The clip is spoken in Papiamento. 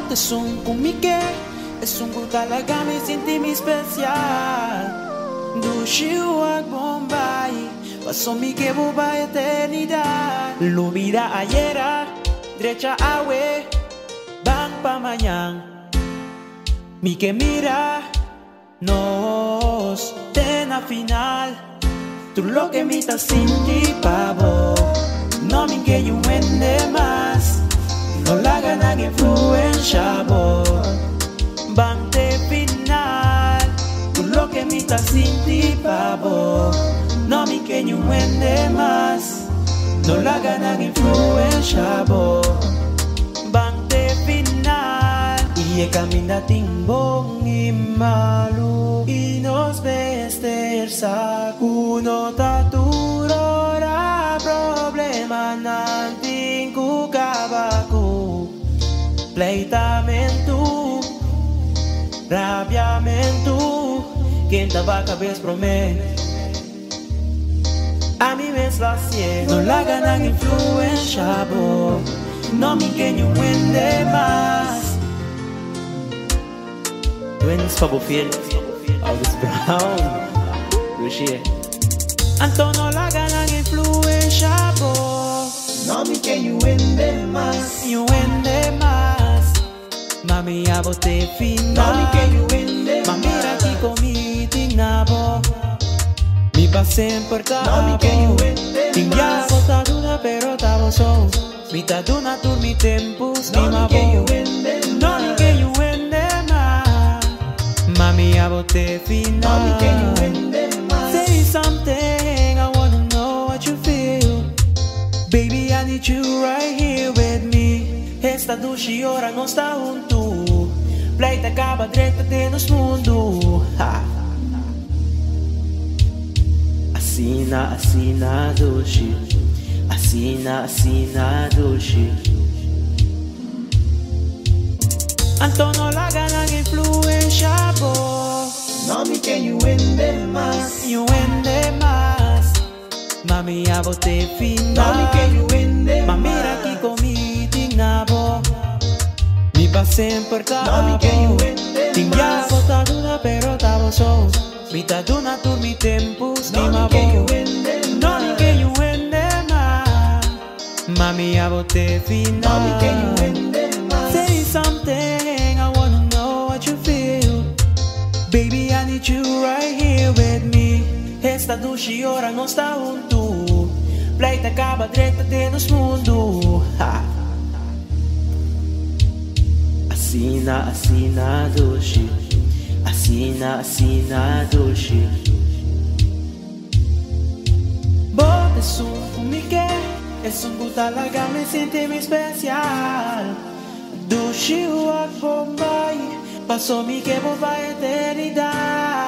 Bo ta esun ku mi ke, esun ku ta laga mi sinti mi spesial. Dushi wak Bombay, paso mi ke bo pa eternidat. Lubida ayera, drecha awe, ban pa mañan. Mi ke mira nos te na final. Tur loke mi ta sinti pa bo, no mi ke niun hende mas. No laga nan influensha bo, ban te final. Tur loke mi ta sinti pa bo, no mi ke niun hende mas. No laga nan influensha bo, ban te final. I e kaminda tin bon i malu, i nos mester sa ku no ta tur ora problemanan tin ku kaba ku pleitamentu, rabiamentu, ken ta ba kabes promé? Ami mes lo hasié. No laga nan influensha bo, no mi ke niun hende mas. Twins pa bo fiel, August Brown, Lucia. Anto no laga nan influensha bo. No mi ke niun hende mas. Niun hende mas. Mami abo t'e final. No mi ke niun hende Ma mira kiko mi tin na bo. Mi pa semper ta No mi ke bo. niun hende Tin mas. bia bo ta duda pero ta bo so. Mi ta duna tur mi tempu No mi stima ke bo. niun hende No mi ke mas. niun hende mas. Mami abo t'e final. No mi ke niun hende mas. Say something, I wanna know what you feel. Baby, I need you right here with me. Esta dushi ora nos ta huntu. Pleita kaba drenta den nos mundu. Ha. Asina, asina dushi. Asina, asina dushi. Anto no laga nan influensha bo. No mi ke niun hende mas. Niun hende mas. Mami abo t'e final. No mi ke niun hende Ma mira mas. kiko mi tin na bo. Mi pa semper ta No mi ke bo. niun hende Tin bia mas. bo ta duda pero ta bo so. Mi ta duna tur mi tempu No mi stima ke bo. niun hende No mi mas. ke niun hende mas. Mami abo t'e No mi ke niun final. hende mas. Say something, I wanna know what you feel. Baby, I need you right here with me. Esta dushi ora nos ta huntu. Pleita kaba drenta den nos mundu. Ha. Asina, asina dushi. Asina, asina dushi. Bo ta esun ku mi ke, esun ku ta laga mi sinti mi spesial. Dushi wak Bombay, paso mi ke bo pa eternidat.